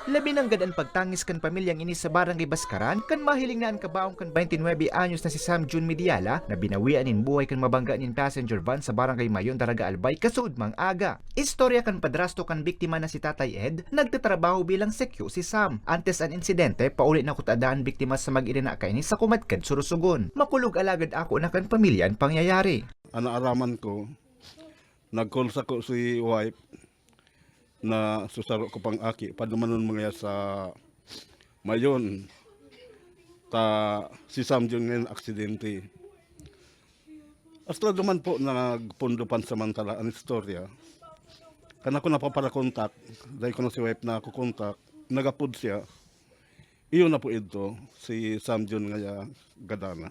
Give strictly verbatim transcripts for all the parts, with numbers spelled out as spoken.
Labi nanggad an pagtangis kan pamilyang ini sa Barangay Bascaran, kan mahiling na an kabaong kan twenty-nine anyos na si Sam Jun Mediala, na binawian nin buhay kan mabangga nin passenger van sa Barangay Mayon, Daraga Albay, kasuodmang aga. Istorya kan padrasto kan biktima na si Tatay Ed, nagtatrabaho bilang sekyo si Sam. Antes an insidente, pauli na kuta an biktima sa mag-ina na kaini sa kumadkad Sorsogon. Makulog alagad ako na kan pamilya an pangyayari. An naaraman ko, nag-call sako si wife na susaro ko pang aki, padumanon mga sa Mayon. Ta si Sam Jun ngayon aksidente. Hasta duman po nagpundo pansamantala an istorya. Kan ako napaparakontak, dai ko na si wife na kukontak, nagapod siya. Iyo na po idto, si Sam Jun ngaya gadana.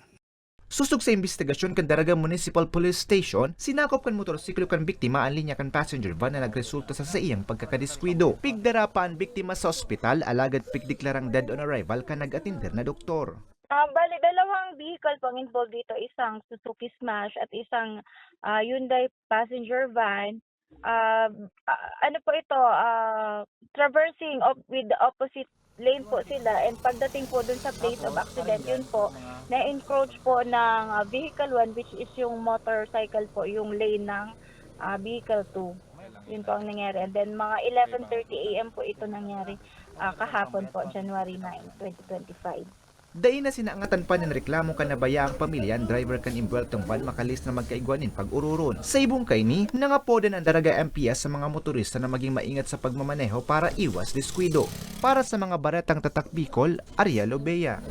Sosog sa imbestigasyon kan Daraga Municipal Police Station, sinakop kan motorsiklo kan biktima an linya kan passenger van na nagresulta sa saiyang pagkakadiskuido. Pigdara pa an biktima sa ospital, alagad pigdeklarang dead on arrival kan nag-atender na doktor. Ah, bali, dalawang vehicle po ang involved dito. Isang Suzuki Smash at isang ah, Hyundai passenger van. Ah, ah, ano po ito? Ah, traversing op- with the opposite lane po sila, and pagdating po dun sa place of accident, yun po, na-encroach po ng ah, vehicle one, which is yung motorcycle po, yung lane ng ah, vehicle two. Yun po ang nangyari. And then mga eleven thirty a m po ito nangyari ah, kahapon po, January nine, twenty twenty-five. Dai na sinangatan pa nin reklamo kan nabayaang pamilya an driver kan imbuweltong van, makalis na magkaigwa nin pag-ororon. Sa ibong kaini, nangapodan an Daraga M P S sa mga motorista na maging maingat sa pagmamaneho para iwas diskuido. Para sa mga baretang Tatak Bicol, Ariel Obeya.